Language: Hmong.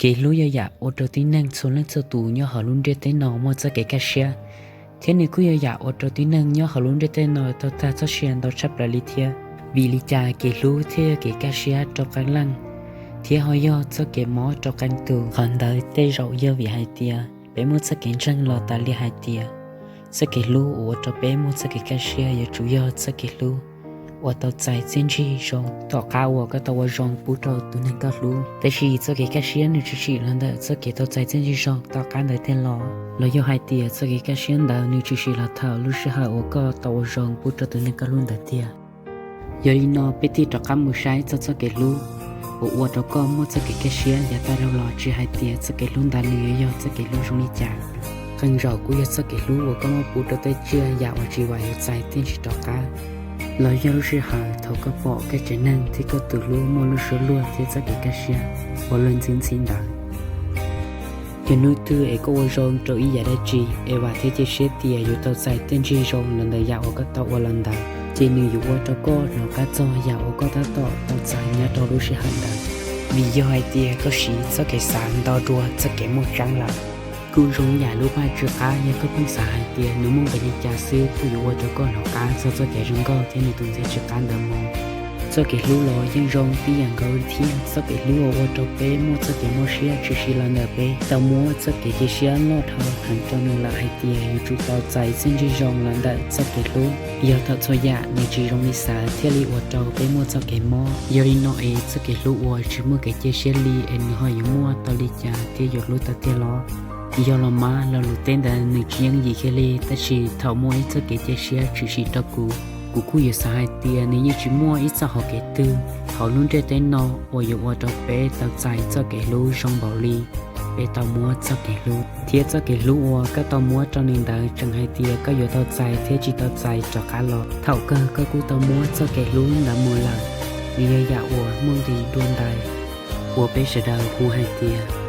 Kev hlub yog yam ua rau tib neeg txhua leej txhua tus nyob hauv lub ntiaj teb no muaj txoj kev kaj siab, thiab nws kuj yog yam ua rau tib neeg nyob hauv lub ntiaj teb no tau tag txoj sia ntau tshaj plaws li thiab. Vim li cas kev hlub thiaj yog kev kaj siab rau qee leej, thiab ho yog txoj kev mob rau qee tus? Qhov ntawd tej zaum yog vim hais tias peb muaj txoj kev ntseeg los tas li hais tias txoj kev hlub uas ua rau peb muaj txoj kev kaj siab yuav tsum yog txoj kev hlub uas tau txais txiaj ntsig zoo tom qab uas koj tau ua zoo pub rau tus neeg koj hlub. Tab sis txoj kev kaj siab nws tshwm sim los ntawm txoj kev tau txais txiaj ntsig zoo tom qab ntawd tiag los? Los yog hais tias txoj kev kaj siab ntawd nws tshwm sim los thaum lub sij hawm uas koj tau ua zoo pub rau tus neeg koj hlub ntawd tiag? Yog li no peb thiaj rov qab mus saib txog txoj kev hlub uas ua rau koj muaj txoj kev kaj siab yav tag los, tsis hais tias txoj kev hlub ntawd nws yuav yog txoj kev hlub zoo li cas. Qee zaum kuj yog txoj kev hlub uas koj muab pub rau tej tsiaj yam uas tsis vam yuav txais txiaj ntsig rov qab, los yog lub sij hawm thaum koj pom koj tsev neeg thiab koj tus hlub muaj lub suab luag thiab txoj kev kaj siab uas luag ntxhi ntxhi ntawd. Yog hnub twg es koj ua zoo rau ib yam dab tsi es vam thiab cia siab tias yuav tau txais txiaj ntsig zoo los ntawm yam uas koj tau ua los ntawd, ces nws yuav ua rau koj hnov qab txog yam uas koj tab tom tau txais nyob rau lub sij hawm ntawd, vim yog hais tias koj siv txoj kev xav nto dua txoj kev muaj tseeb lawm. Kuj zoo yam lub paj tsw qab, yog koj pheej xav hais tias nws muaj nqis li cas xwb kuj yuav ua rau koj hnov qab txog txoj kev zoo nkauj thiab nws tus ntxhiab tsw qab ntawd mus. Txoj kev hlub los yeej zoo tib yam nkaus li thiab. Txoj kev hlub uas ua rau peb muaj txoj kev mob siab tshwm sim los ntawm peb tau muab txoj kev cia siab loj dhau heev rau nws lawm hais tias yuav tsum tau txais txiaj ntsig zoo los ntawm txoj kev hlub. Yog thaum txhua yam nws tsis zoo li xav thiaj li ua rau peb muaj txoj kev mob. Yog li no es txoj kev hlub uas tsis muaj kev cia siab li es nws ho yuav muaj tau li cas thiab yuav hlub tau tiag los? Yog los mas lo lus teb ntawd nws tsis yooj yim kiag li, tab sis thaum muaj ib txoj kev cia siab tshwm sim rau kuv, kuv kuj yuav xav hais tias nws yeej tsis muaj ib txoj hau kev twg hauv lub ntiaj teb no uas yuav ua rau peb tau txais txoj kev hlub zoo npaum li peb tau muab txoj kev hlub. Thiab txoj kev hlub uas koj tau muab rau nws ntawd tseem hais tias koj yuav tau txais thiab tsis tau txais rov qab los. Thaum kawg koj kuj tau muab txoj kev hlub ntawd mus lawm, nws yog yam uas muaj nqis dua ntais uas peb sawv daws hu hais tias